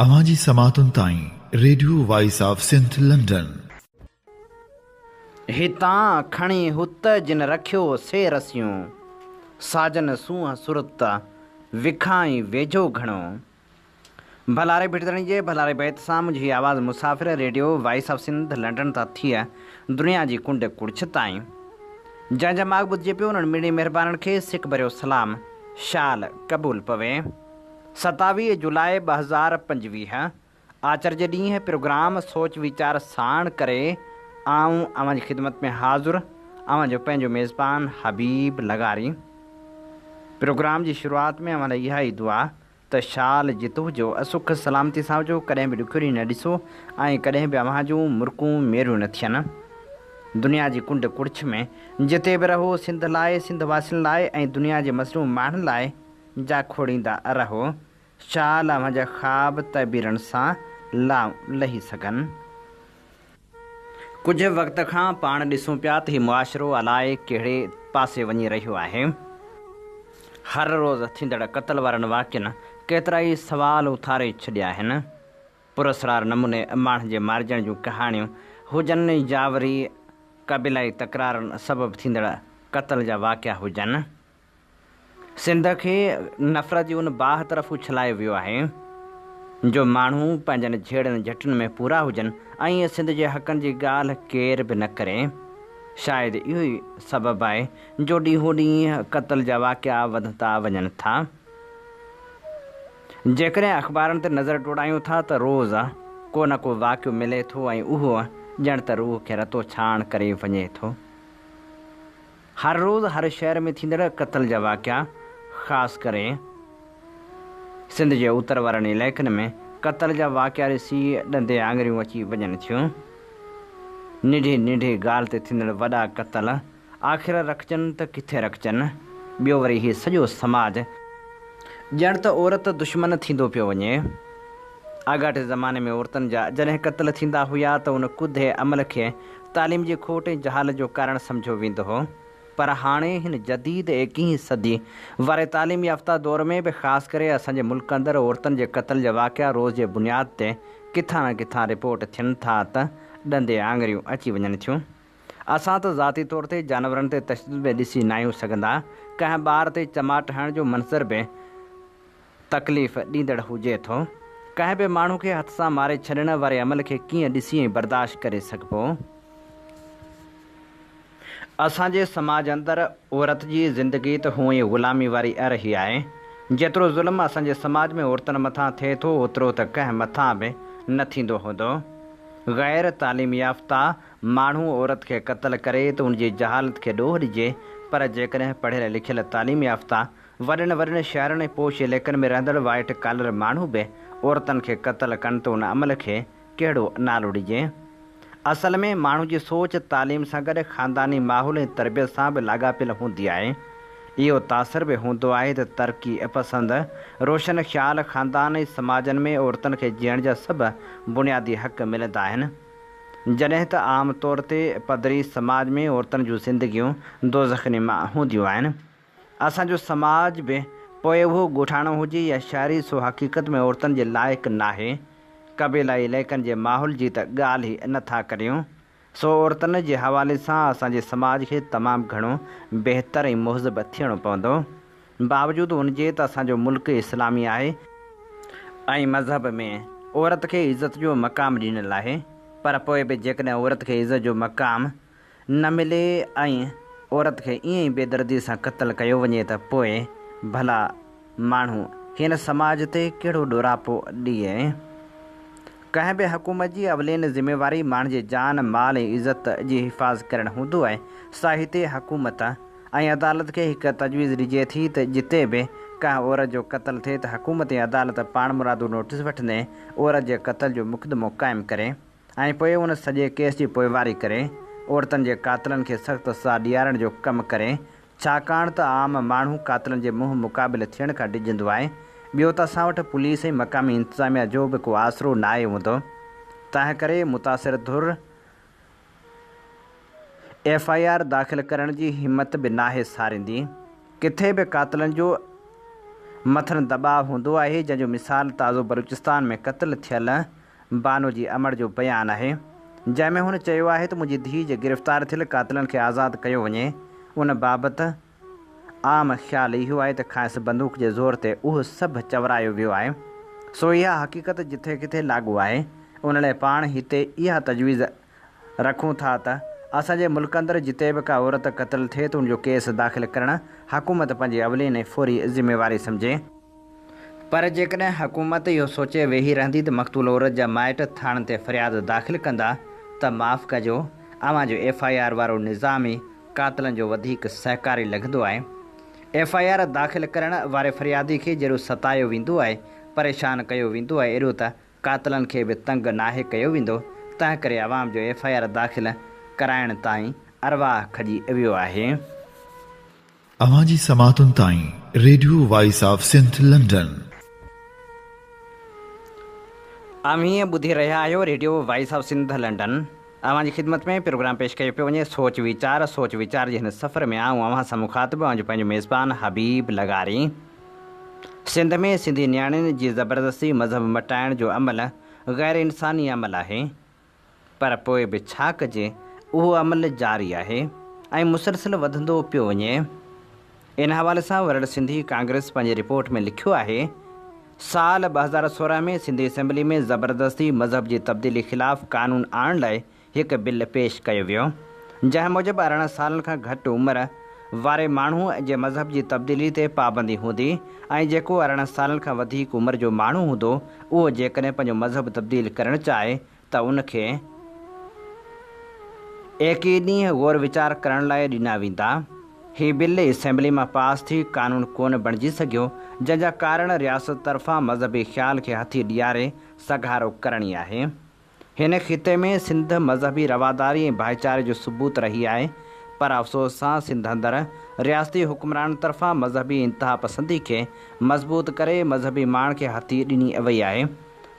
اوهان جي سماعتن تائين radio voice of Sindh London. هتان کڻي هت جن رکيو سي رسيون، ساجن سونهن سرت وکائين ويجهو گهڻو. ڀلاري ڀٽ ڌڻي جي ڀلاري بيت سان منهنجي هي آواز مسافر radio voice of Sindh London تان ٿي دنيا جي ڪنڊ ڪڙڇ تائين جنهن جا ماڳ ٻڌجي پيو انهن مڙني مهربانن کي سڪ ڀريو سلام شال قبول پوي. 27 جولاء 2025 آچر جي ڏينهن پروگرام سوچ ويچار ساڻ ڪري آئون اوهان جي خدمت ۾ حاضر اوهان جو پنهنجو ميزبان حبيب لغاري. پروگرام جي شروعات ۾ اوهان لاء اها ئي دعا ته شال جت هجو سک سلامتي سان هجو ڪڏهن به ڏکيو ڏينهن نه ڏسو ۽ ڪڏهن به اوهان جون مرڪون ميريون نه ٿين. دنيا جي ڪنڊ ڪڙڇ ۾ جتي به رهو سنڌ لاء سنڌ واسين لاء ۽ دنيا جي مظلوم ماڻهن لاء جاکوڙيندا رهو، شال اوهان جا خواب تعبيرن سان لائون لهي سگهن. ڪجهه وقت کان پاڻ ڏسون پيا ته هي معاشرو الائي ڪهڙي پاسي وڃي رهيو آهي. هر روز ٿيندڙ قتل وارن واقعن ڪيترائي سوال اٿاري ڇڏيا آهن. پراسرار نموني ماڻهن جي مارجڻ جون ڪهاڻيون هجن يا وري قبيلائي تڪرارن سبب ٿيندڙ قتل جا واقعا هجن. سنڌ کي نفرت جي ان باهه طرف اڇلايو ويو آهي جو ماڻهو پنهنجن جهيڙن جهٽن ۾ پورا هجن ۽ سنڌ جي حقن جي ڳالهه ڪير به نه ڪري. شايد اهو ئي سبب آهي جو ڏينهون ڏينهن قتل جا واقعا وڌندا وڃن ٿا. جيڪڏهن اخبارن تي نظر ڊوڙايون ٿا ته روز ڪو نه ڪو واقعو ملي ٿو ۽ اهو ڄڻ ته روح کي رتو ڇاڻ ڪري وڃي ٿو. هر روز هر شهر ۾ ٿيندڙ قتل جا واقعا خاص ڪري سنڌ جي اتر وارن علائقن ۾ قتل جا واقعا ڏسي ڏندي آڱريون اچي وڃن ٿيون. ننڍي ننڍي ڳالهه تي ٿيندڙ وڏا قتل آخر رکجن ته ڪٿي رکجن؟ ٻيو وري هي سڄو سماج ڄڻ ته عورت دشمن ٿيندو پيو وڃي. آڳاٽي زماني ۾ عورتن جا جڏهن قتل ٿيندا هيا ته ان ڪڌي عمل کي تعليم جي کوٽ ۽ جهالت جو ڪارڻ سمجهيو ويندو هو پر هاڻي هن جديد ايڪيهين صدي واري تعليم يافته دور ۾ به خاص ڪري اسان جي ملڪ اندر عورتن جي قتل جا واقعا روز جي بنياد تي ڪٿان نه ڪٿان رپورٽ ٿين ٿا ته ڏندي آڱريون اچي وڃن ٿيون. اسان ته ذاتي طور تي جانورن تي تشدد به ڏسي ناهيون سگهندا، ڪنهن ٻار تي چماٽ هڻڻ جو منظر به تڪليف ڏيندڙ هجي ٿو. ڪنهن به ماڻهو کي هٿ سان ماري ڇڏڻ واري عمل کي ڪيئن ڏسي ۽ برداشت ڪري سگهبو؟ اسان جي سماج اندر عورت جي زندگي ته هونء ئي غلامي واري رهي آهي. جيترو ظلم اسان جي سماج ۾ عورتن مٿان ٿئي ٿو اوترو ته ڪنهن مٿان به نه ٿيندو هوندو. غير تعليم يافته ماڻهو عورت کي قتل ڪري ته ان جي جهالت کي ڏوهه ڏجي پر جيڪڏهن پڙهيل لکيل تعليم يافته وڏن وڏن شهرن ۽ پوش عليقن ۾ رهندڙ وائيٽ ڪالر ماڻهو به عورتن کي قتل ڪن ته ان عمل کي ڪهڙو نالو ڏجي؟ اصل ۾ ماڻهو جي سوچ تعليم سان گڏ خانداني ماحول ۽ تربيت سان به لاڳاپيل هوندي آهي. اهو تاثر به هوندو آهي ته ترقي پسند، روشن خيال خاندان ۽ سماجن ۾ عورتن کي جيئڻ جا سڀ بنيادي حق ملندا آهن. جڏهن ته عام طور تي پدري سماج ۾ عورتن جون زندگيون دوزخ نما هونديون آهن. اسان جو سماج به پوء اهو ڳوٺاڻو هجي يا شهري سو حقيقت ۾ عورتن جي لائق ناهي. قبيلائي علائقن جي ماحول جي ته ڳالهه ئي نه ٿا ڪريون. سو عورتن جي حوالي سان اسان جي سماج کي تمام گهڻو بهتر ۽ مهذب ٿيڻو پوندو. باوجود ان جي ته اسان جو ملڪ اسلامي آهي ۽ مذهب ۾ عورت کي عزت جو مقام ڏنل آهي پر پوء به جيڪڏهن عورت کي عزت جو مقام نه ملي ۽ عورت کي ائين ئي بيدردي سان قتل ڪيو وڃي ته پوء ڀلا ماڻهو هن سماج تي ڪهڙو ڏوراپو ڏئي؟ ڪنهن به حڪومت جي اولين ذميواري ماڻهن جي جان، مال ۽ عزت جي حفاظ ڪرڻ هوندو آهي، سا هتي حڪومت ۽ عدالت کي هڪ تجويز ڏجي ٿي ته جتي به ڪنهن عورت جو قتل ٿئي ته حڪومت ۽ عدالت پاڻمرادو نوٽيس وٺندي عورت جي قتل جو مقدمو قائم ڪري. ۽ پوء ان سڄي ڪيس جي پوئواري ڪري، عورتن جي قاتلن کي سخت سزا ڏيارڻ جو ڪم ڪري، ڇاڪاڻ ته عام ماڻهو قاتلن جي منهن مقابل ٿيڻ کان ڊڄندو آهي، ٻيو ته اسان وٽ پوليس ۽ مقامي انتظاميا جو به ڪو آسرو ناهي هوندو، تنهنڪري متاثر ڌر ايف I R داخل ڪرڻ جي همت به ناهي ساريندي، ڪٿي به قاتلن جو مٿن دٻاء هوندو آهي، جنهن جو مثال تازو بلوچستان ۾ قتل ٿيل بانو جي امڙ جو بيان آهي، جنهن ۾ هن چيو آهي ته منهنجي ڌيء جي گرفتار ٿيل قاتلن کي آزاد ڪيو وڃي. ان بابت عام خيال اهو آهي ته کانئس بندوق جي زور تي اهو سڀ چورايو ويو آهي. سو اها حقيقت جٿي ڪٿي لاڳو آهي. ان لاء پاڻ هتي اها تجويز رکون ٿا ته اسان جي ملڪ اندر جتي به ڪا عورت قتل ٿئي ته ان جو ڪيس داخل ڪرڻ حڪومت پنهنجي اولين ۽ فوري ذميواري سمجهي. پر جيڪڏهن حڪومت اهو سوچي ويهي رهندي ته مقتول عورت جا مائٽ ٿاڻن تي فرياد داخل ڪندا ته معاف ڪجو اوهان جو ايف I R وارو نظام ئي قاتلن جو وڌيڪ سهڪاري لڳندو آهي. ايف I R داخل ڪرڻ واري فريادي کي جيڏو ستايو ويندو آهي، پريشان ڪيو ويندو آهي ايڏو ته قاتلن کي به تنگ ناهي ڪيو ويندو، تنهن ڪري عوام جو ايف I R داخل ڪرائڻ تائين ارواح کڄي ويو آهي. اوهان جي سماعتن تائين radio voice of Sindh London. اوهين ٻڌي رهيا آهيو radio voice of Sindh London. اوهان جي خدمت ۾ پروگرام پيش ڪيو پيو وڃي سوچ ويچار سوچ ويچار جي هن سفر ۾ آئون اوهان سان مخاطب اوهان جو پنهنجو ميزبان حبيب لغاري. سنڌ ۾ سنڌي نياڻين جي زبردستي مذهب مٽائڻ جو عمل غير انساني عمل آهي پر پوء به ڇا ڪجي اهو عمل جاري آهي ۽ مسلسل وڌندو پيو وڃي. ان حوالي سان ورلڊ سنڌي ڪانگريس پنهنجي رپورٽ ۾ لکيو آهي سال 2016 ۾ سنڌي اسيمبلي ۾ زبردستي مذهب جي تبديلي خلاف قانون آڻڻ لاء هڪ بل پيش ڪيو ويو، جنهن موجب 18 سالن کان گهٽ عمر واري ماڻهو جي مذهب جي تبديلي تي پابندي هوندي ۽ جيڪو 18 سالن کان وڌيڪ عمر جو ماڻهو هوندو اهو جيڪڏهن پنهنجو مذهب تبديل ڪرڻ چاهي ته ان کي ايڪيهه ڏينهن غور ويچار ڪرڻ لاء ڏنا ويندا. هي بل اسيمبلي مان پاس ٿي قانون ڪونه بڻجي سگهيو، جنهن جا ڪارڻ رياست طرفان مذهبي خيال کي هٿي ڏياري سگهارو ڪرڻ ئي آهي. هن خطي ۾ سنڌ مذهبي رواداري ۽ ڀائيچاري جو ثبوت رهي آهي پر افسوس سان سنڌ اندر رياستي حڪمرانن طرفان مذهبي انتهاپسندي کي مضبوط ڪري مذهبي ماڻ کي هٿي ڏني وئي آهي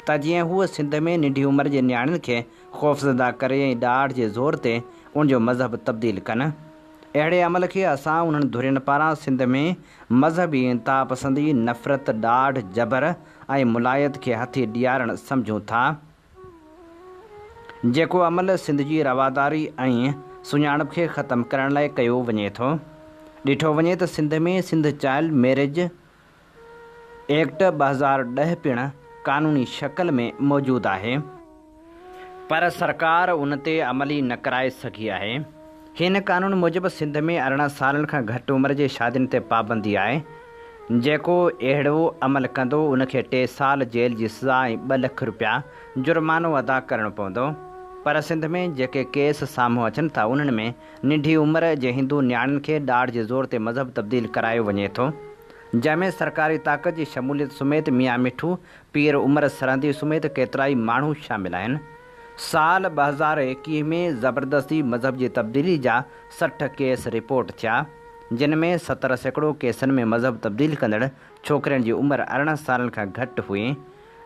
ته جيئن هو سنڌ ۾ ننڍي عمر جي نياڻين کي خوفزده ڪري ۽ ڏاڍ جي زور تي ان جو مذهب تبديل ڪن. اهڙي عمل کي اسان انهن ڌرين پاران سنڌ ۾ مذهبي انتهاپسندي، نفرت، ڏاڍ، جبر ۽ ملائيت کي هٿي ڏيارڻ سمجهون ٿا. جيڪو عمل سنڌ جي رواداري ۽ سڃاڻپ کي ختم ڪرڻ لاء ڪيو وڃي ٿو. ڏٺو وڃي ته Sindh ۾ Sindh child marriage act 2010 پڻ قانوني شڪل ۾ موجود آهي. پر سرڪار ان تي عمل ئي نه ڪرائي سگهي آهي. هن قانون موجب سنڌ ۾ 18 سالن کان گهٽ عمر جي شادين تي پابندي آهي. جيڪو اهڙو عمل ڪندو ان کي ٽي سال جيل جي سزا ۽ ٻه لک رپيا جرمانو ادا ڪرڻو پوندو. پر سنڌ ۾ جيڪي ڪيس سامهون اچن ٿا انهن ۾ ننڍي عمر جي هندو نياڻين کي ڏاڍ جي زور تي مذهب تبديل ڪرايو وڃي ٿو جنهن ۾ سرڪاري طاقت جي شموليت سميت ميان مٺو، پير عمر سرهندي سميت ڪيترائي ماڻهو شامل آهن. سال 2021 ۾ زبردستي مذهب جي تبديلي جا 60 ڪيس رپورٽ ٿيا. جن ۾ 70% ڪيسن ۾ مذهب تبديل ڪندڙ ڇوڪرين جي عمر 18 سالن کان گهٽ هئي،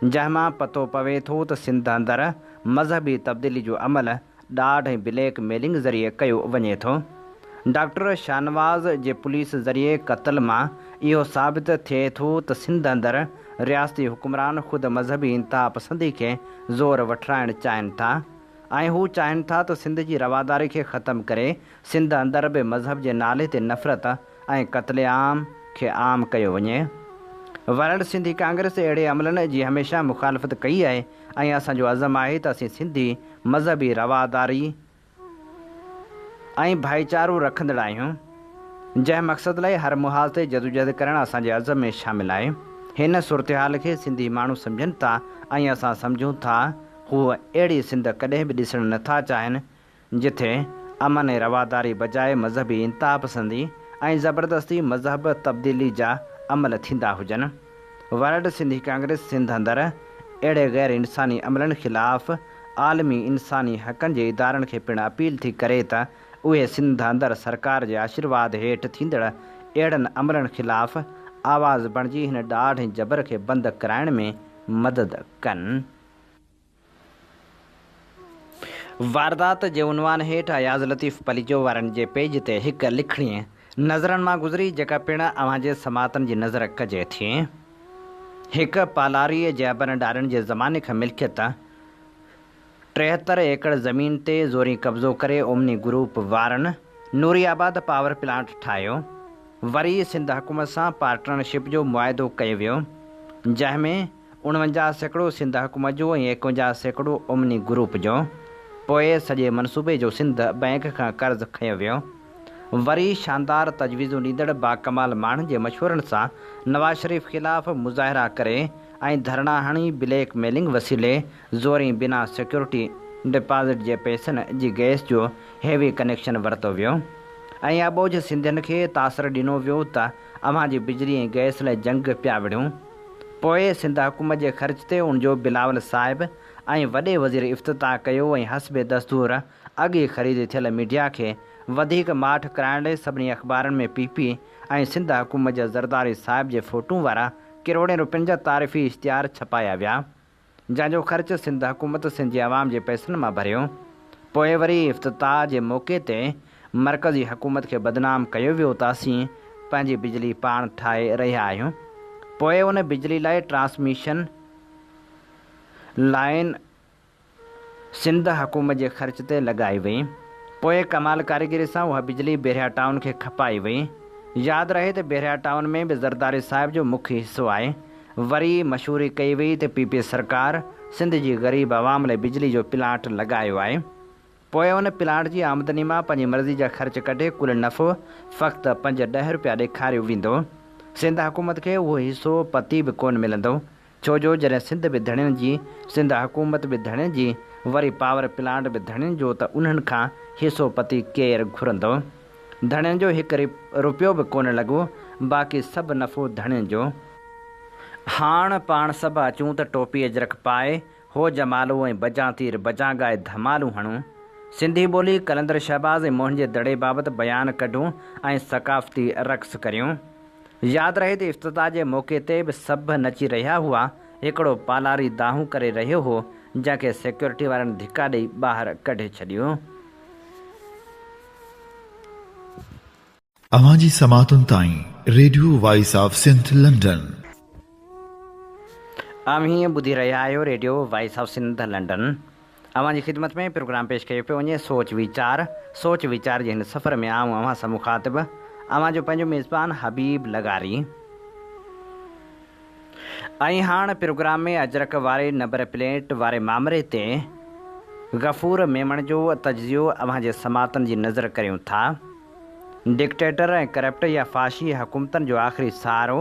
جنهن مان پتو پوي ٿو ته سنڌ اندر مذهبي تبديلي جو عمل ڏاڍ ۽ بليڪ ميلنگ ذريعي ڪيو وڃي ٿو. ڊاڪٽر شاهنواز جي پوليس ذريعي قتل مان اهو ثابت ٿئي ٿو ته سنڌ اندر رياستي حڪمران خود مذهبي انتهاپسندي کي زور وٺرائڻ چاهين ٿا. ۽ هو چاهين ٿا ته سنڌ جي رواداري کي ختم ڪري سنڌ اندر به مذهب جي نالي تي نفرت ۽ قتل عام کي عام ڪيو وڃي. ورلڊ سنڌي ڪانگريس اهڙي عملن جي هميشه مخالفت ڪئي آهي ۽ اسان جو عزم آهي ته اسين سنڌي مذهبي رواداري ۽ ڀائيچارو رکندڙ آهيون، جنهن مقصد لاء هر محاذ تي جدوجهد ڪرڻ اسان جي عزم ۾ شامل آهي. هن صورتحال کي سنڌي ماڻهو سمجهن ٿا ۽ اسان سمجهون ٿا، هو اهڙي سنڌ ڪڏهن به ڏسڻ نه ٿا چاهين، جٿي امن ۽ رواداري بجاء مذهبي انتهاپسندي ۽ زبردستي مذهب تبديلي جا عمل ٿيندا هجن. ورلڊ سنڌي ڪانگريس سنڌ اندر اهڙي غير انساني عملن خلاف عالمي انساني حقن جي ادارن کي پڻ اپيل ٿي ڪري ته اهي سنڌ اندر سرڪار جي آشيرواد هيٺ ٿيندڙ اهڙن عملن خلاف آواز بڻجي هن ڏاڍ ۽ جبر کي بند ڪرائڻ ۾ مدد ڪن. واردات جي عنوان هيٺ اياز لطيف پليجو وارن جي پيج تي هڪ لکڻي نظرن مان گذري جيڪا پڻ اوهان جي سماعتن جي نظر ڪجي ٿي. هڪ پالاريء جي ابن ڏاڏن جي زماني کان ملڪيت 73 ايڪڙ زمين تي زورين قبضو ڪري اومني گروپ وارن نوري آباد پاور پلانٽ ٺاهيو. وري سنڌ حڪومت سان پارٽنرشپ جو معاهدو ڪيو ويو، جنهن ۾ 49% سنڌ حڪومت جو ۽ 51% اومني گروپ جو. پوء سڄي منصوبي جو سنڌ بئنڪ کان قرض کنيو ويو. وري شاندار تجويزون ڏيندڙ باڪمال ماڻهن جي مشورن سان نواز شريف خلاف مظاهرا ڪري ۽ ڌرڻا هڻي بليڪ ميلنگ وسيلي زورين بنا سيڪيورٽي ڊپازٽ جي پئسن جي گئس جو هيوي ڪنيڪشن ورتو ويو ۽ اٻوجهه سنڌين کي تاثر ڏنو ويو ته اوهان جي بجلي ۽ گئس لاء جنگ پيا وڙهيون. پوء سنڌ حڪومت جي خرچ تي ان جو بلاول صاحب ۽ وڏي وزير افتتاح ڪيو ۽ حسب دستور اڳ ئي خريد ٿيل ميڊيا کي وڌيڪ ماٺ ڪرائڻ لئي سڀني اخبارن ۾ پي پي ۽ سنڌ حڪومت جا زرداري صاحب جي فوٽون وارا ڪروڙين روپين جا تعارفي اشتهار ڇپايا ويا جنهن جو خرچ سنڌ حڪومت سنڌ جي عوام جي پئسن مان ڀريو. پوء وري افتتاح جي موقعي تي مرڪزي حڪومت کي بدنام ڪيو ويو ته اسين پنهنجي بجلي پاڻ ٺاهي رهيا آهيون. پوء ان بجلي لاء ٽرانسميشن لائين سنڌ حڪومت جي خرچ تي لڳائي وئي. پوء ڪمال ڪاريگري سان اها بجلي بحريا ٽائون کي کپائي وئي. ياد رهي ته بحريا ٽائون ۾ به زرداري صاحب جو مکيه حصو آهي. وري مشهوري ڪئي وئي ته پي پي سرڪار سنڌ جي غريب عوام لاء بجلي جو پلانٽ لڳايو آهي. پوء ان پلانٽ جي آمدني مان پنهنجي مرضي جا خرچ ڪڍي ڪل نفعو فقط پنج ڏهه روپيا ڏيکاريو ويندو. سنڌ حڪومت کي اهو حصو پتي به ڪونه ملندو. ڇو جو جڏهن سنڌ به ڌڻين جي، سنڌ حڪومت به ڌڻين جي، وري پاور پلانٽ به ڌڻين جو ته انهن کان حصو پتي ڪير گهرندو؟ ڌڻين جو هڪ روپيو به ڪونه لڳو، باقي سڀ نفعو ڌڻين جو. هاڻ پاڻ سڀ اچون ته ٽوپي اجرڪ پائي، هو جمالو ۽ بجان تير بجان ڳائي ڌمالون هڻون. سنڌي ٻولي، قلندر شهباز ۽ موهن جي دڙي بابت بيان ڪڍون ۽ ثقافتي رقص ڪريون. ياد رهي ته افتتاح جي موقعي تي به سڀ نچي رهيا هئا، هڪڙو پالاري دانهون ڪري رهيو هو، جنهن کي سيڪيورٽي وارن ڌڪا ڏئي ٻاهر ڪڍي ڇڏيو. اوهان جي سماعتن تائين radio voice of Sindh London. اوهين ٻڌي رهيا آهيو radio voice of Sindh London. اوهان جي خدمت ۾ پروگرام پيش ڪيو پيو وڃي سوچ ويچار سوچ ويچار جي هن سفر ۾ آئون اوهان سان مخاطب اوهان جو پنهنجو ميزبان حبيب لغاري ۽ هاڻ پروگرام ۾ اجرڪ واري نمبر پليٽ واري مامري تي غفور ميمڻ جو تجزيو اوهان جي سماعتن جي نظر ڪريون ٿا. ڊڪٽيٽر ۽ ڪرپٽ يا فاشي حڪومتن جو آخري سهارو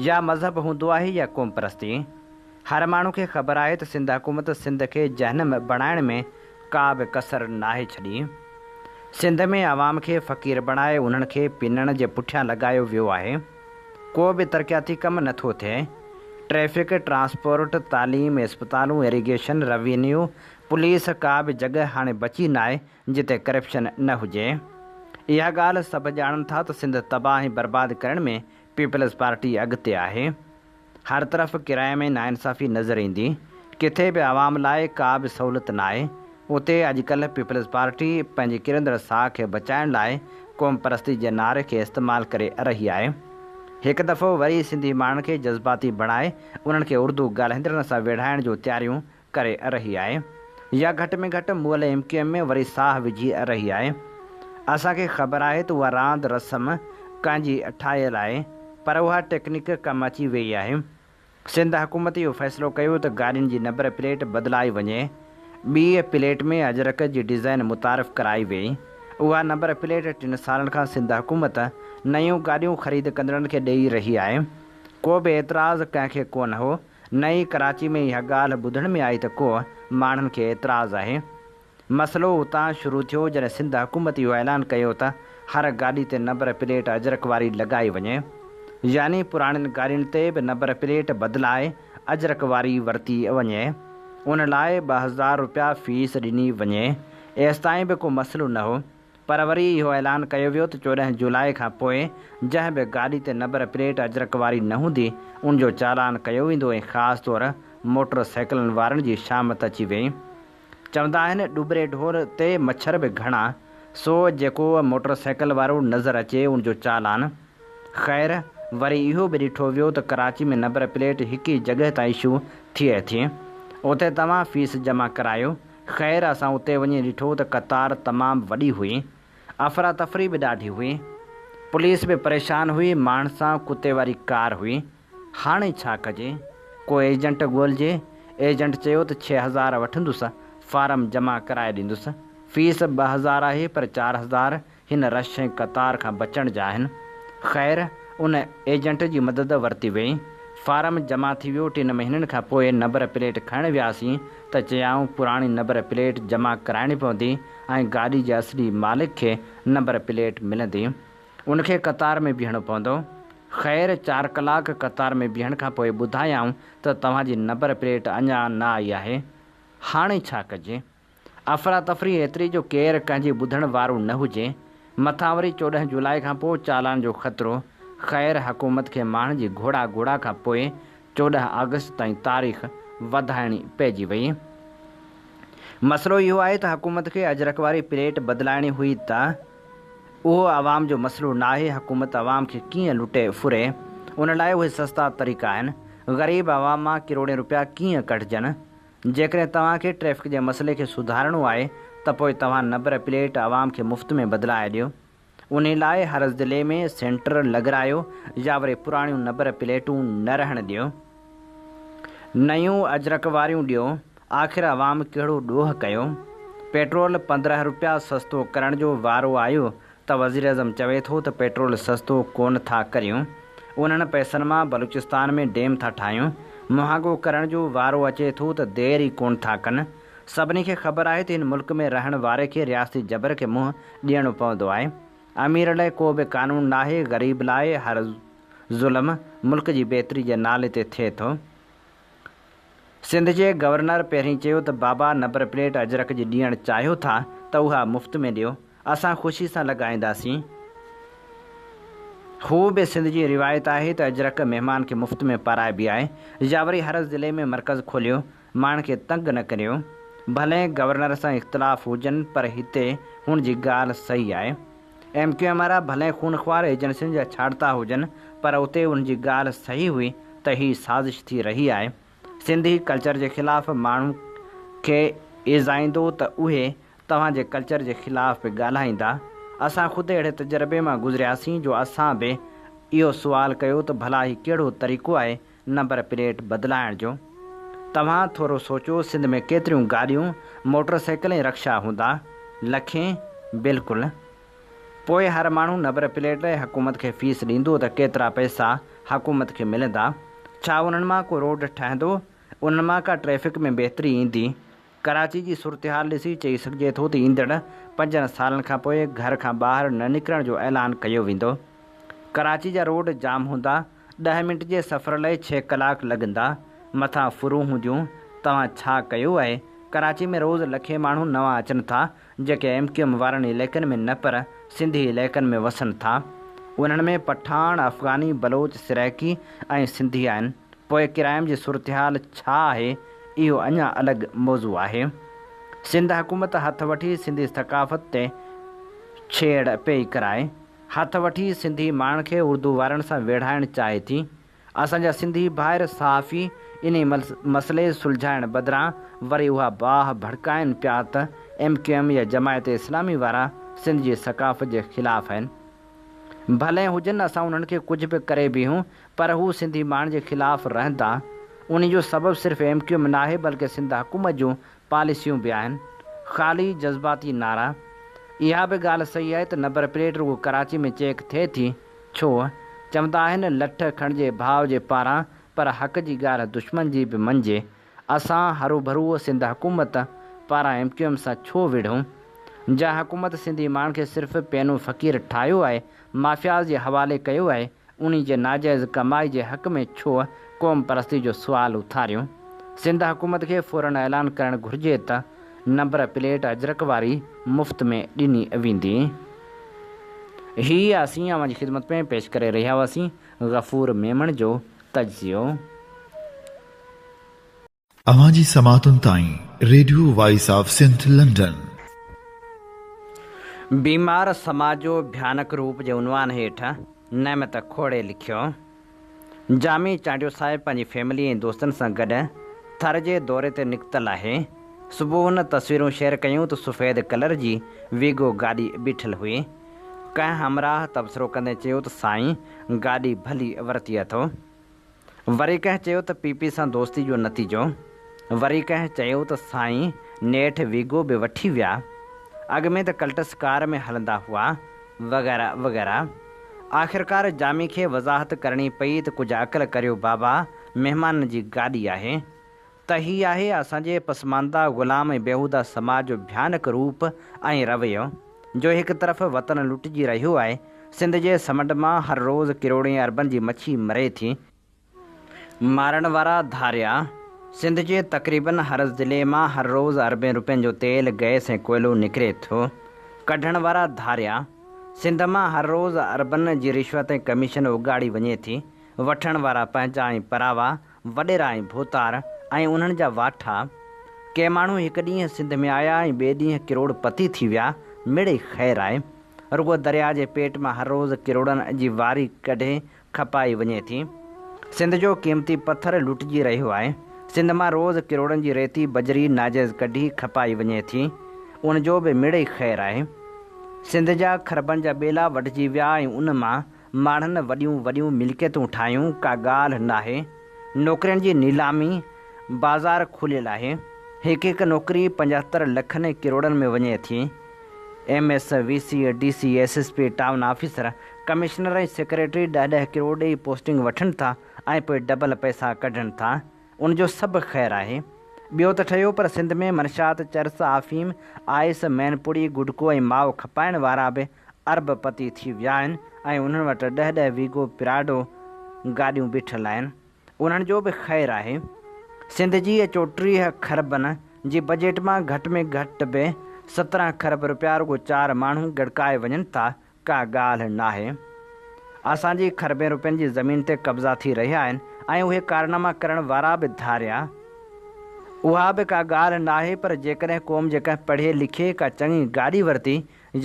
يا مذهب هوندو آهي يا قومپرستي. هر ماڻهو کي خبر آهي ته سنڌ حڪومت سنڌ کي جهنم بڻائڻ ۾ ڪا به ڪسر ناهي ڇڏي. سنڌ ۾ عوام کي فقير بڻائي انهن کي پنڻ جي پٺيان لڳايو ويو آهي. ڪو به ترقياتي ڪم نه ٿو ٿئي. ٽريفڪ، ٽرانسپورٽ، تعليم، اسپتالون، ايريگيشن، روينيو، پوليس ڪا به جڳهه هاڻي بچي ناهي جتي ڪرپشن نه هجي. اها ڳالهه سڀ ڄاڻن ٿا ته سنڌ تباهه ۽ برباد ڪرڻ ۾ پيپلز پارٽي اڳتي آهي. هر طرف ڪرائم ۽ ناانصافي نظر ايندي، ڪٿي به عوام لاء ڪا به سهولت ناهي، اتي اڄڪلهه پيپلز پارٽي پنهنجي ڪرندڙ ساهه کي بچائڻ لاء قومپرستي جي نعري کي استعمال ڪري رهي آهي. هڪ دفعو وري سنڌي ماڻهن کي جذباتي بڻائي انهن کي اردو ڳالهائيندڙن سان ويڙهائڻ جون تياريون ڪري رهي آهي يا گهٽ ۾ گهٽ مئل ايم ڪيو ايم ۾ وري ساهه وجهي رهي آهي. اسان کي خبر آهي ته اها راند رسم ڪنهن جي ٺاهيل آهي پر اها ٽيڪنڪ ڪم اچي ويئي آهي. سنڌ حڪومت اهو فيصلو ڪيو ته گاڏين جي نمبر پليٽ بدلائي وڃي. ٻيء پليٽ ۾ اجرڪ جي ڊزائين متعارف ڪرائي ويئي. اها نمبر پليٽ ٽن سالن کان سنڌ حڪومت نيون گاڏيون خريد ڪندڙن کي ڏيئي رهي آهي. ڪو به اعتراض ڪنهن کي ڪونه هو. نه ئي ڪراچي ۾ اها ڳالهه ٻڌڻ ۾ آئي ته ڪو ماڻهن کي اعتراض آهي. مسئلو اتان شروع ٿيو جڏهن سنڌ حڪومت اهو اعلان ڪيو ته هر گاڏي تي نمبر پليٽ اجرڪ واري لڳائي وڃي. يعني پراڻين گاڏين تي به نمبر پليٽ بدلائي اجرڪ واري ورتي وڃي. ان لاء 2000 روپيا فيس ڏني وڃي. ايستائين به ڪو مسئلو نه هو. پر وري اهو اعلان ڪيو ويو ته 14 جولاء کان پوء جنهن به گاڏي تي نمبر پليٽ اجرڪ واري نه هوندي ان جو چالان ڪيو ويندو ۽ خاص طور موٽر سائيڪلن وارن جي شامت اچي ويئي. چوندا آهن ڏٻري ڍور تي مڇر به گهڻا. سو جيڪو موٽر سائيڪل وارو نظر اچي ان جو چالان. خير وري اهو به ڏٺو ويو ته ڪراچي ۾ نمبر پليٽ هڪ ئي جڳهه تان اشو ٿئي ٿي. اتي توهان فيس جمع ڪرايو. خير اسان اتي وڃي ڏٺو ته قطار تمام وڏي هئي. افراتفري به ڏاڍي هئي. پوليس به پريشان هئي، ماڻهن سان ڪتي واري ڪار هئي. هاڻي ڇا ڪجي؟ ڪو ايجنٽ ڳولجي. ايجنٽ چيو ته 6000 وٺندس، فارم جمع ڪرائي ڏيندس. فيس 2000 آهي پر 4000 هن رش ۽ قطار کان بچڻ جا آهن. خير ان ايجنٽ جي مدد ورتي ويئي. فارم جمع ٿي ويو. ٽن مهينن کان پوء نمبر پليٽ کڻڻ وياسين ته چيائون پراڻي نمبر پليٽ جمع ڪرائڻي پوندي ۽ گاڏي جي اصلي مالڪ کي نمبر پليٽ ملندي. ان کي قطار ۾ بيهڻو پوندو. خير چار ڪلاڪ قطار ۾ بيهڻ کان پوء ٻڌايائون ته توهان جي نمبر پليٽ اڃا نه آئي آهي. هاڻي ڇا ڪجي؟ افراتفري ايتري جو ڪير ڪنهن جي ٻڌڻ وارو نه هجي. مٿان وري 14 جولاء کان پوء چالان جو خطرو. خير حڪومت کي ماڻهن جي گهوڙا گهوڙا کان پوء 14 آگسٽ تائين تاريخ وڌائڻي پئجي وئي. مسئلو اهو آهي ته حڪومت کي اجرڪ واري پليٽ بدلائڻي هئي ته اهو عوام جو مسئلو ناهي، حڪومت عوام کي ڪيئن لٽي ڦري ان لاء اهي سستا طريقا آهن. غريب عوام مان ڪروڙين روپيا ڪيئن ڪڍجن؟ جيڪڏهن توهان کي ٽريفڪ جي مسئلي کي سڌارڻو آهي ته پوء توهان نمبر پليٽ عوام کي مفت ۾ بدلائي ڏيو. انهي لاء هر ضلعي ۾ سينٽر لڳرايو يا وري پراڻيون نمبر پليٽون نه رهڻ ڏيو. نيون اجرڪ واريون ڏيو. آخر عوام ڪهڙو ڏوهه ڪيو؟ پيٽرول 15 روپيا سستو ڪرڻ جو وارو آيو ته وزيراعظم چوي ٿو ته پيٽرول سستو ڪونه ٿا ڪريون، انهن پئسن مان بلوچستان ۾ ڊيم ٿا ٺاهيون، مهانگو ڪرڻ جو وارو اچي ٿو ته دير ئي ڪونه ٿا ڪن. سڀني کي خبر آهي ته هن ملڪ ۾ رهڻ واري کي رياستي جبر کي منهن ڏيڻو پوندو آهي. امير لاء ڪو به قانون ناهي، غريب لاء هر ظلم ملڪ جي بهتري جي نالي تي ٿئي ٿو. سنڌ جي گورنر پهرين چيو ته بابا نمبر پليٽ اجرڪ جي ڏيڻ چاهيو ٿا ته اها مفت ۾ ڏيو، اسان خوشي سان لڳائينداسين. هو به سنڌ جي روايت آهي ته اجرڪ مهمان کي مفت ۾ پارائبي آهي يا وري هر ضلعي ۾ مرڪز کوليو، ماڻهن کي تنگ نه ڪريو. ڀلي گورنر سان اختلاف هجن پر هتي هن جي ڳالهه صحيح آهي. ايم ڪيو ايم وارا ڀلي خونخوار ايجنسين جا ڇاڙتا هجن پر اتي انهن جي ڳالهه صحيح هئي ته هي سازش ٿي رهي آهي سنڌي ڪلچر جي خلاف ماڻهو کي ايذائيندو ته اهي توهان جي ڪلچر جي خلاف به ڳالهائيندا اسان خود اهڙي تجربي مان گذرياسين جو اسان به اهو سوال ڪيو ته ڀلا هي ڪهڙو طريقو آهي نمبر پليٽ بدلائڻ جو توهان ٿورو سوچو سنڌ ۾ ڪيتريون گاڏيون، موٽر سائيڪل ۽ رڪشا هوندا؟ لکين؟ بلڪل. پوء هر ماڻهو نمبر پليٽ لاء حڪومت کي فيس ڏيندو ته ڪيترا پئسا حڪومت کي ملندا؟ ڇا انهن مان ڪو روڊ ٺهندو؟ انهن مان ڪا ٽريفڪ ۾ بهتري ايندي؟ ڪراچي جي صورتحال ڏسي چئي سگهجي ٿو ته ايندڙ پنجن سالن کانپوء گهر کان ٻاهر نه نڪرڻ جو اعلان ڪيو ويندو. ڪراچي جا روڊ جام هوندا، ڏهه منٽ جي سفر لئي ڇهه ڪلاڪ لڳندا، مٿان ڦرون هونديون، توهان ڇا ڪيو آهي؟ ڪراچي ۾ روز لکين ماڻهو نوان اچن ٿا، جيڪي ايم ڪيو ايم وارن علائقن ۾ نه پر سنڌي علائقن ۾ وسن ٿا. انهن ۾ پٺاڻ، افغاني، بلوچ، سرائيڪي ۽ سنڌي آهن. پوء ڪرائم جي صورتحال ڇا آهي، اهو اڃا الڳ موضوع آهي. سنڌ حڪومت هٿ وٺي سنڌي ثقافت تي ڇيڙ پئي ڪرائي. هٿ وٺي سنڌي ماڻهن کي اردو وارن سان ويڙهائڻ چاهي ٿي. اسان جا سنڌي ڀائر صحافي انهي مسئلي سلجهائڻ بدران وري اها باهه ڀڙڪائين پيا ته ايم ڪيو ايم يا جماعت اسلامي وارا سنڌ جي ثقافت جي خلاف آهن. ڀلي هجن اسان انهن کي ڪجهه به ڪري بيهون پر هو سنڌي ماڻهن جي خلاف رهندا. انهي جو سبب صرف ايم ڪيو ايم ناهي بلڪه سنڌ حڪومت جون پاليسيون به آهن. خالي جذباتي نعرا. اها به ڳالهه صحيح آهي ته نمبر پليٽ رڳو ڪراچي ۾ چيڪ ٿئي ٿي. ڇو؟ چوندا آهن لٺ کڻجي ڀاء جي پاران پر حق جي ڳالهه دشمن جي به مڃجي. اسان هروڀرو سنڌ حڪومت پاران ايم ڪيو ايم سان ڇو وڙهون؟ جا حڪومت سنڌي ماڻهن کي صرف پينو فقير ٺاهيو آهي، مافياز جي حوالي ڪيو آهي، انهي جي ناجائز ڪمائي جي حق ۾ ڇو قوم پرستي جو سوال اٿاريون؟ سنڌ حڪومت کي فورن اعلان ڪرڻ گهرجي ته نمبر پليٽ اجرڪ واري مفت ۾ ڏني ويندي. هي اسين اوهان جي خدمت ۾ پيش ڪري رهيا هئاسين غفور ميمڻ جو تجزيو. اوهان جي سماعتن تائين radio voice of Sindh London. بيمار سماج جو ڀيانڪ روپ جي عنوان هيٺ نعمت کوڙي لکيو، جامي چانڊيو صاحب پنهنجي فيملي ۽ دوستن سان گڏ ٿر جي دوري تي نڪتل آهي. صبح هن تصويرون شيئر ڪيون ته سفيد ڪلر جي ويگو گاڏي بيٺل هئي. ڪنهن همراهه تبصرو ڪندي چيو ته سائين گاڏي ڀلي ورتي اٿو. وري ڪنهن چيو ته پي پي سان دوستي جو نتيجو. وري ڪنهن چيو ته سائين نيٺ ويگو به وٺي ويا. اڳ ۾ ته ڪلٽس ڪار ۾ هلندا هئا. وغيره وغيره. آخرڪار جامي کي وضاحت ڪرڻي پئي ته ڪجهه عقل ڪريو بابا مهمانن جي گاڏي آهي. ته هي آهي اسان جي پسمانده غلام ۽ بيهوده سماج جو ڀيانڪ روپ ۽ رويو، جو هڪ طرف وطن لٽجي رهيو آهي، سنڌ جي سمنڊ مان هر روز ڪروڙين اربن جي مڇي مري ٿي، مارڻ وارا ڌاريا، سنڌ جي تقريبن هر ضلعي مان هر روز اربين روپين جو تيل، گئس ۽ ڪوئلو نڪري ٿو، ڪڍڻ وارا ڌاريا، سنڌ مان هر روز اربن جي رشوت ۽ ڪميشن اڳاڙي وڃي ٿي، وٺڻ وارا پنهنجا ۽ پراوا، وڏيرا ۽ ڀوتار ۽ انهن جا واٺا. ڪي ماڻهو هڪ ڏينهن سنڌ ۾ آيا ۽ ٻئي ڏينهن ڪروڙ پتي ٿي ويا، مڙئي خير آهي. رڳو درياء جي پيٽ مان هر روز ڪروڙن جي واري ڪڍي کپائي وڃي ٿي. سنڌ جو قيمتي پٿر لٽجي رهيو آهي. سنڌ مان روز ڪروڙن جي ريتي بجري ناجائز ڪڍي کپائي وڃي ٿي. ان جو به مڙئي خير آهي. سنڌ جا کربن جا ٻيلا وڍجي ويا ۽ ان مان ماڻهن وڏيون وڏيون ملڪيتون ٺاهيون، ڪا ڳالهه ناهي. نوڪرين جي نيلامي بازار کليل آهي. هڪ هڪ نوڪري 75 لکن ۽ ڪروڙن ۾ وڃي ٿي. M S, V C, D C, S S P, town officer, commissioner ۽ secretary ڏهه ڏهه ڪروڙ ڏئي پوسٽنگ وٺن ٿا ۽ پوء ڊبل پئسا ڪڍن ٿا. ان جو سڀ خير آهي. ٻيو ته ٺهيو پر سنڌ ۾ منشيات، چرس، آفيم، آئس، مين پڙي، گٽڪو ۽ مائو کپائڻ وارا به ارب پتي ٿي ويا آهن ۽ انهن وٽ ڏهه ڏهه ويگو پراڊو گاڏيون بيٺل آهن. انهن جو به خير آهي. سنڌ جي 34 کربن جي بجيٽ مان گهٽ ۾ گهٽ به 17 کرب رپيا رڳو چار ماڻهو ڳڙڪائي وڃن ٿا، ڪا ڳالهه ناهي. اسان جي کربين روپين جي زمين تي قبضا ٿي رهيا آهن ۽ اهي ڪارناما ڪرڻ وارا به ڌاريا. اها به ڪا ڳالهه ناهي پر جيڪڏهن قوم جي ڪنهن پڙهئي لکئي ڪا چڱي گاڏي ورتي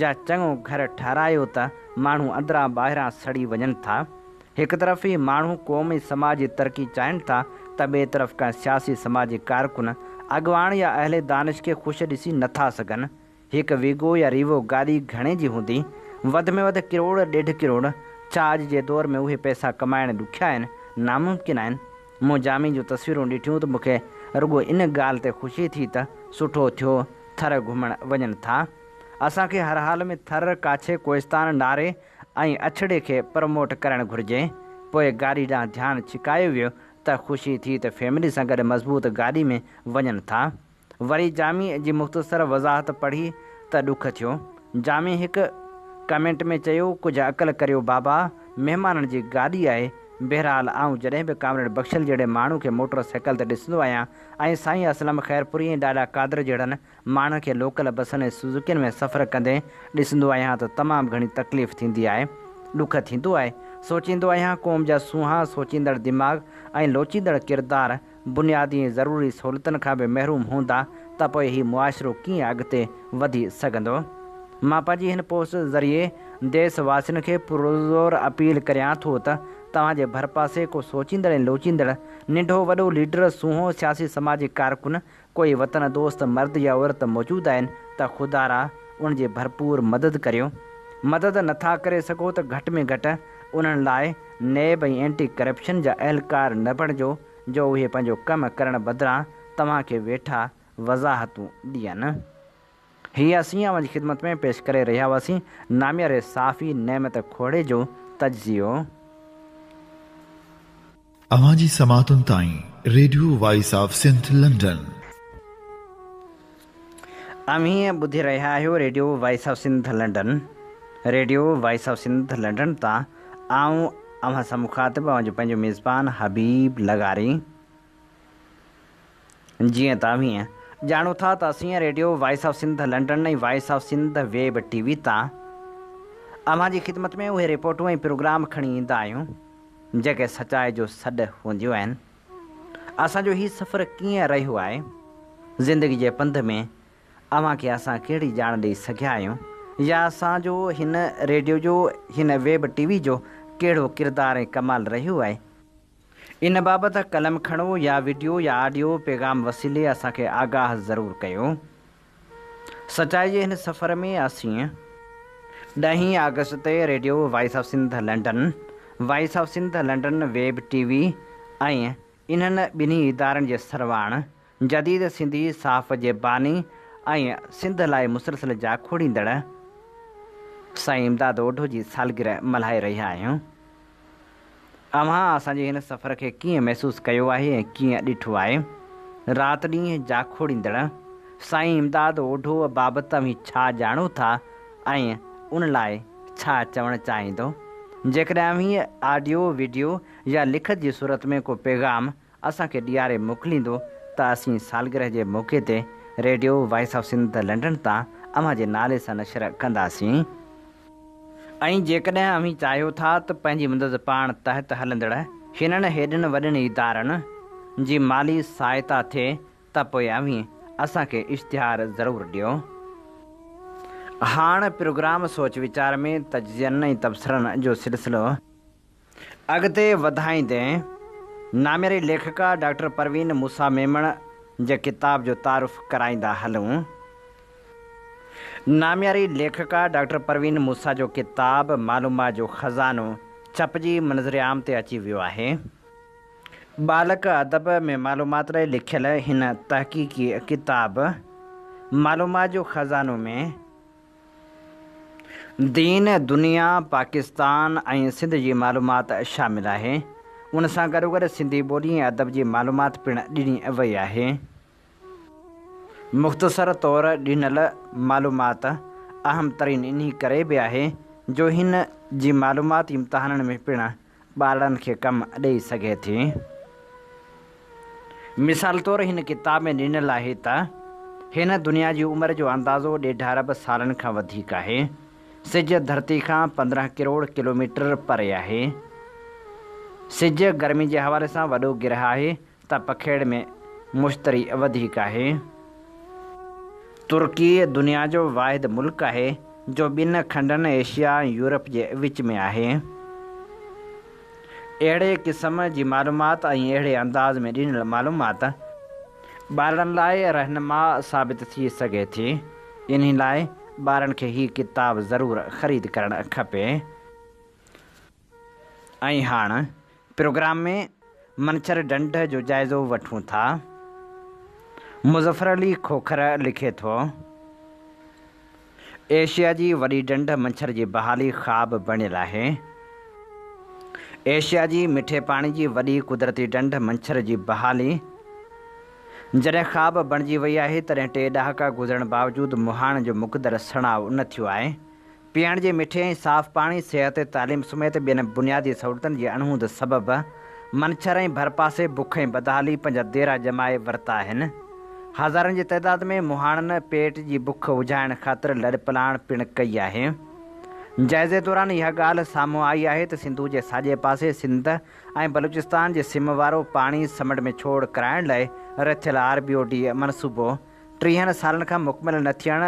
يا چڱو گهر ٺهرايو ته ماڻهو اندران ٻاهران سڙي وڃن ٿا. هڪ طرف هي ماڻهو قوم ۽ سماج جي ترقي چاهين ٿا ته ٻئي طرف ڪنهن سياسي سماجي ڪارڪن، اڳواڻ يا اهل دانش کي خوش ڏسي نه ٿا سگهن. هڪ ويگو يا ريوو گاڏي گهڻي جي هوندي؟ وڌ ۾ وڌ ڪروڙ ڏيڍ ڪروڙ. ڇا اڄ جي دور ۾ اهي پئسا ڪمائڻ ڏکيا آهن؟ ناممڪن آهن؟ مون جامي جون تصويرون ڏٺيون ته مون کي رڳو ان ڳالهه تي خوشي ٿي ته سٺو ٿيو ٿر گهمڻ وڃن ٿا. اسان کي هر حال ۾ ٿر، ڪاڇي، ڪوهستان، ناري ۽ اڇڙي کي پروموٽ ڪرڻ گهرجي. پوء گاڏي ڏانهن ڌيان ڇڪايو ويو ته خوشي ٿي ته فيملي سان گڏ مضبوط گاڏي ۾ وڃن ٿا. وري جامي جي مختصر وضاحت پڙهي ته ڏک ٿيو. جامي هڪ ڪمينٽ ۾ چيو، ڪجهه عقل ڪريو بابا، مهمانن جي گاڏي آهي. بهرحال آئون جڏهن به ڪامريڊ بخشل جهڙي ماڻهو کي موٽر سائيڪل تي ڏسندو آهيان ۽ سائين اسلم خيرپوري ۽ ڏاڏا قادر جهڙن ماڻهن کي لوڪل بسن ۽ سوزوڪين ۾ سفر ڪندي ڏسندو آهيان ته تمام گهڻي تڪليف ٿيندي آهي، ڏک ٿيندو آهي. سوچيندو آهيان قوم جا سونهان، سوچيندڙ دماغ ۽ لوچيندڙ ڪردار بنيادي ۽ ضروري سهولتن کان به محروم هوندا ته پوء هي معاشرو ڪيئن اڳتي وڌي سگهندو؟ مان پنهنجي هن پوسٽ ذريعي ديس واسين کي پرزور اپيل ڪريان ٿو ته توهان جي ڀرپاسي ڪو سوچيندڙ ۽ لوچيندڙ ننڍو وڏو ليڊر، سونهون سياسي سماجي ڪارڪن، ڪوئي وطن دوست مرد يا عورت موجود آهن ته خدارا ان جي ڀرپور مدد ڪريو. مدد نه ٿا ڪري سگهو ته گهٽ ۾ گهٽ انهن لاء نيب ۽ اينٽي ڪرپشن جا اهلڪار نه بڻجو جو اهي پنهنجو ڪم ڪرڻ بدران توهان کي ويٺا وضاحتون ڏين. هي اسين اوهان جي خدمت ۾ پيش ڪري رهيا هئاسين نامياري صحافي نعمت کوڙي جو تجزيو. اوهان جي سماعتن تائين radio voice of Sindh London. اوهين ٻڌي رهيا آهيو radio voice of Sindh London. Radio voice of Sindh London تان آئون اوهان سان مخاطب اوهان جو پنهنجو ميزبان حبيب لغاري. جيئن ته اوهين ڄاڻو ٿا ته اسين radio voice of Sindh London ۽ voice of Sindh web T V تان اوهان جي خدمت ۾ اهي رپورٽون ۽ پروگرام کڻي ايندا آهيون جيڪي سچائي جو سڏ هونديون آهن. اسان جو هي سفر ڪيئن رهيو آهي؟ زندگي جي پنڌ ۾ اوهان کي اسان ڪهڙي ڄاڻ ڏئي سگهيا آهيون؟ يا اسان جو هن ريڊيو جو هن ويب ٽي وي جو ڪهڙو ڪردار ۽ ڪمال رهيو آهي؟ ان بابت قلم کڻو يا وڊيو يا آڊيو پيغام وسيلي اسان کي آگاهه ضرور ڪيو. سچائي جي هن سفر ۾ اسين ڏهين آگسٽ تي radio voice of Sindh London, voice of Sindh London web T V ۽ انهن ٻنهي ادارن جي سرواڻ، جديد سنڌي صحافت جي باني ۽ سنڌ لاء مسلسل جاکوڙيندڙ سائين امداد اوڍو جي سالگرهه ملهائي رهيا آهيون. اوهان اسان جي هن سفر کي ڪيئن محسوس ڪيو آهي ۽ ڪيئن ڏٺو آهي؟ رات ڏينهن جاکوڙيندڙ سائين امداد اوڍو بابت اوهين ڇا ڄاڻو ٿا ۽ ان لاء ڇا چوڻ چاهيندو؟ جيڪڏهن اوهين آڊيو، وڊيو يا لکت جي صورت ۾ ڪو پيغام اسان کي ڏياري موڪليندو ته اسين سالگرهه جي موقعي تي radio voice of Sindh London تان اوهان جي نالي سان نشر ڪنداسين. ۽ جيڪڏهن اوهين چاهيو ٿا ته پنهنجي مدد پاڻ تحت هلندڙ هنن هيڏن وڏن ادارن جي مالي سهائتا ٿئي ته پوء اوهين اسان کي اشتهار ضرور ڏيو. هاڻ پروگرام سوچ ويچار ۾ تجزين ۽ تبصرن جو سلسلو اڳتي وڌائيندي نامياري ليکڪا ڊاڪٽر پروين موسيٰ ميمڻ جي ڪتاب جو تعارف ڪرائيندا هلون. نامياري ليکڪا ڊاڪٽر پروين موسيٰ جو ڪتاب معلومات جو خزانو ڇپجي منظر عام تي اچي ويو آهي. ٻالڪ ادب ۾ معلومات لاء لکيل هن تحقيقي ڪتاب معلومات جو خزانو ۾ دين، دنيا، پاڪستان ۽ سنڌ جي معلومات شامل آهي. ان سان گڏوگڏ سنڌي ٻولي ۽ ادب جي معلومات پڻ ڏني وئي آهي. مختصر طور ڏنل معلومات اهم ترين انهي ڪري به آهي جو هن جي معلومات امتحانن ۾ پڻ ٻارڙن کي ڪم ڏئي سگهي ٿي. مثال طور هن ڪتاب ۾ ڏنل آهي ته هن دنيا جي عمر جو اندازو ڏيڍ ارب سالن کان وڌيڪ آهي. سج ڌرتي کان 15 ڪروڙ ڪلوميٽر پري آهي. سج گرمي جي حوالي سان وڏو گرهه آهي ته پکيڙ ۾ مشتري وڌيڪ آهي. ترڪي دنيا جو واحد ملڪ آهي جو ٻن کنڊن ايشيا ۽ يورپ جي وچ ۾ آهي. اهڙي قسم جي معلومات ۽ اهڙي انداز ۾ ڏنل معلومات ٻارڙن لاء رهنما ثابت ٿي سگهي ٿي. انهي لاء ٻارن کي هي ڪتاب ضرور خريد ڪرڻ کپي. ۽ هاڻ پروگرام ۾ منڇر ڍنڍ جو جائزو وٺون ٿا. مظفر علي کوکر لکي ٿو، ايشيا جي وڏي ڍنڍ منڇر جي بحالي خواب بڻيل آهي. ايشيا جي مٺي پاڻي جي وڏي قدرتي ڍنڍ منڇر جي بحالي جڏهن خواب بڻجي وئي آهي تڏهن ٽي ڏهاڪا گذرڻ باوجود مهاڻ جو مقدر سڻائو نه ٿيو آهي. پيئڻ جي مٺي ۽ صاف پاڻي، صحت، تعليم سميت ٻين بنيادي سهولتن جي اڻهوند سبب منڇر ۽ ڀرپاسي بک ۽ بدحالي پنهنجا ديرا ڄمائي ورتا آهن. هزارن جي تعداد ۾ مهاڻن پيٽ جي بک اجهائڻ خاطر لڏپلاڻ پڻ ڪئي آهي. جائزي دوران اها ڳالهه سامهون آئي آهي ته سنڌو جي ساڄي پاسي سنڌ ۽ بلوچستان جي سم وارو پاڻي سمنڊ ۾ ڇوڙ ڪرائڻ لاء رٿيل آر بي او ڊي منصوبو ٽيهن سالن کان مڪمل نه ٿيڻ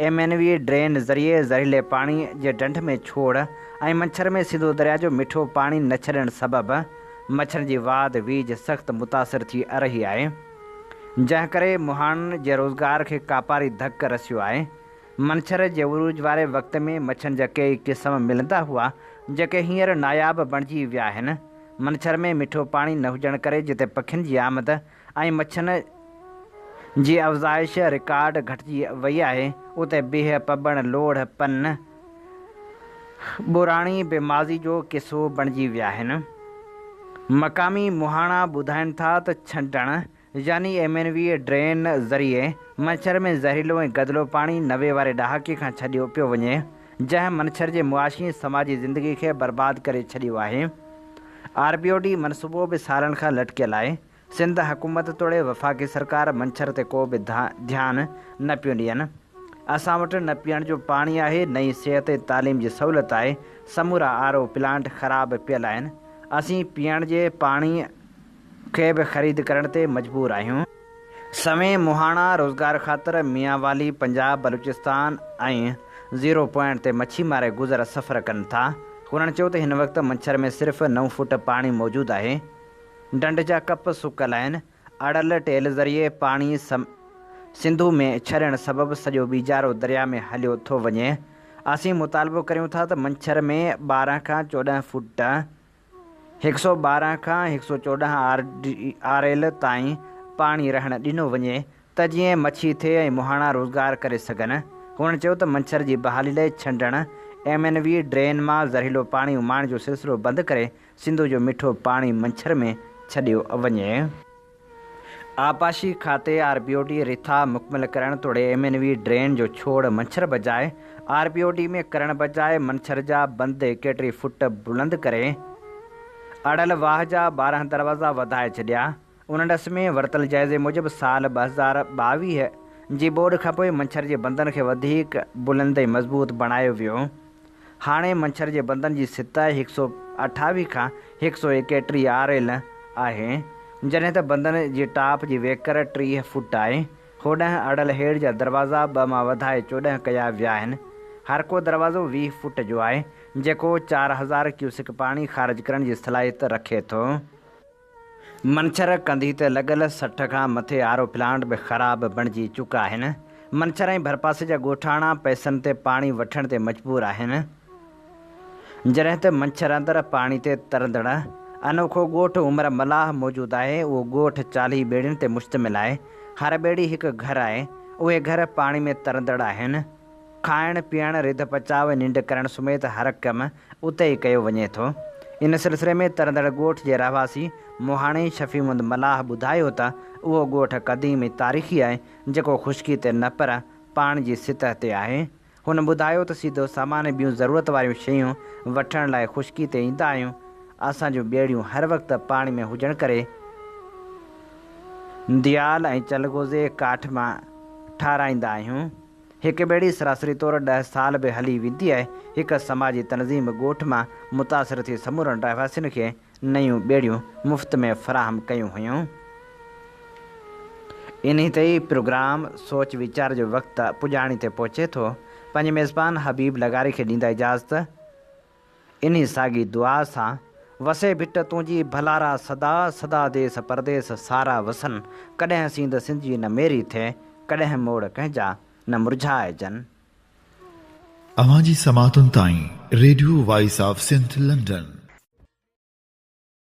ايم اين وي ڊرين ذريعي زهريلي پاڻي جي ڍنڍ ۾ ڇوڙ ۽ منڇر ۾ سنڌو درياء جو مٺو پاڻي نه ڇڏڻ سبب مڇرن جي واڌ ويجهه سخت متاثر ٿي رهي آهي، جنهن ڪري مهاڻن جي روزگار کي ڪاپاري ڌڪ رسيو آهي. منڇر جي عروج واري وقت ۾ مڇن جا ڪيئي قسم ملندا هئا، جيڪي هينئر ناياب بڻجي ويا آهن. منڇر ۾ مٺو پاڻي نه هجڻ ڪري جتي پکين جي آمد ۽ مڇن جي افزائش رڪارڊ گهٽجي وئي آهي، اتي بيهه، پٻڻ، لوڙهه، پن، ٻوراڻي به ماضي جو قصو بڻجي ويا آهن. مقامي مهاڻا ٻڌائين ٿا ته ڇنڊڻ يعني ايم اين وي ڊرين ذريعي منڇر ۾ زهريلو ۽ گدلو پاڻي 90 واري ڏهاڪي کان ڇڏيو پيو وڃي، جنهن منڇر جي معاشي ۽ سماجي زندگي کي برباد ڪري ڇڏيو آهي. آر بي او ڊي منصوبو به سالن کان لٽڪيل آهي. سنڌ حڪومت توڙي وفاقي سرڪار منڇر تي ڪو به ڌيان نه پيون ڏين. اسان وٽ نه پيئڻ جو پاڻي آهي نه ئي صحت ۽ تعليم جي سهولت آهي، سمورا آر او پلانٽ خراب پيل آهن، اسين پيئڻ جي پاڻي کي به خريد ڪرڻ تي مجبور آهيون. سوين مهاڻا روزگار خاطر ميانوالي، پنجاب، بلوچستان ۽ زيرو پوائنٽ تي مڇي ماري گذر سفر ڪن ٿا. هنن چيو ته هن وقت منڇر ۾ صرف نو فوٽ پاڻي موجود آهي. ڍنڍ جا ڪپ سڪل آهن. اڙل ٽيل ذريعي پاڻي سنڌو ۾ ڇڏڻ سبب سڄو ٻيجارو درياء ۾ هليو ٿو وڃي. اسين مطالبو ڪريون ٿا ته منڇر ۾ 12 کان 14 فوٽ، 112 کان 114 آر ايل تائين پاڻي رهڻ ڏنو وڃي ته جيئن مڇي ٿئي ۽ مهاڻا روزگار ڪري سگهن. هن چيو ته منڇر جي بحالي لاء ڇنڊڻ، ايم اين وي ڊرين مان زهريلو پاڻي اماڻڻ جو سلسلو بند ڪري سنڌو جو مٺو پاڻي منڇر ۾ ڇڏيو وڃي. آبپاشي کاتي آر بي او ڊي رٿا مڪمل ڪرڻ توڙي ايم اين وي ڊرين جو ڇوڙ منڇر بجاء آر بي او ڊي ۾ ڪرڻ بجاء منڇر جا بند 31 فوٽ بلند ڪري اڙل واهه جا 12 دروازا وڌائي ڇڏيا. ان ڏس ۾ ورتل جائزي موجب سال 2022 جي ٻوڏ کانپوء منڇر جي بندن کي وڌيڪ بلند ۽ مضبوط بڻايو ويو. هاڻي منڇر جي بندن جي سطح 128 کان 131 آر ايل آهي، جڏهن ته بندن جي ٽاپ جي ويڪر 30 فوٽ آهي. هوڏانهن اڙل هيڊ جا دروازا ٻه مان وڌائي 14 ڪيا ويا آهن. هر ڪو دروازو 20 فوٽ جو آهي، جيڪو 4000 ڪيوسڪ پاڻي خارج ڪرڻ جي صلاحيت رکي ٿو. منڇر ڪنڌي تي لڳل 60 کان مٿي آر او پلانٽ به خراب بڻجي چڪا آهن. منڇر ۽ ڀرپاسي جا ڳوٺاڻا پئسن تي پاڻي وٺڻ تي مجبور آهن. جڏهن ته منڇر اندر پاڻي تي ترندڙ انوکو ڳوٺ عمر ملاح موجود آهي. اهو ڳوٺ 40 ٻيڙين تي مشتمل آهي. هر ٻيڙي هڪ گهر آهي. اهي گهر پاڻي ۾ ترندڙ آهن. کائڻ، پيئڻ، رڌ پچاء ۽ ننڊ ڪرڻ سميت هر ڪم اتي ئي ڪيو وڃي ٿو. ان سلسلي ۾ ترندڙ ڳوٺ جي رهواسي مهاڻي شفيع محمد ملاح ٻڌايو ته اهو ڳوٺ قديم ۽ تاريخي آهي جيڪو خشڪي تي نه پر پاڻي جي سطح تي آهي. هن ٻڌايو ته سيڌو سامان ۽ ٻيون ضرورت واريون شيون وٺڻ لاء خشڪي تي ايندا آهيون، اسان جون ٻيڙيون هر وقت پاڻي ۾ هجڻ ڪري ديال ۽ چلغوزي ڪاٺ مان ٺاهرائيندا آهيون. هڪ ٻيڙي سراسري طور ڏهه سال به هلي ويندي آهي. هڪ سماجي تنظيم ڳوٺ مان متاثر ٿي سمورن رهواسين کي نيون ٻيڙيون مفت ۾ فراهم ڪيون هيون. انهي تي ئي پروگرام سوچ ويچار جو وقت پڄاڻي تي پهچي ٿو. پنهنجي ميزبان حبيب لغاري کي ڏيندا اجازت. انهي ساڳي دعا سان، وسي ڀٽ تنهنجي ڀلارا سدا سدا ديس پرديس سارا وسن، ڪڏهن سينڌ سنڌجي نه ميري ٿئي، ڪڏهن موڙ ڪنهن جا نه مرجهائجن. اوهان جي سماعتن تائين radio voice of Sindh London.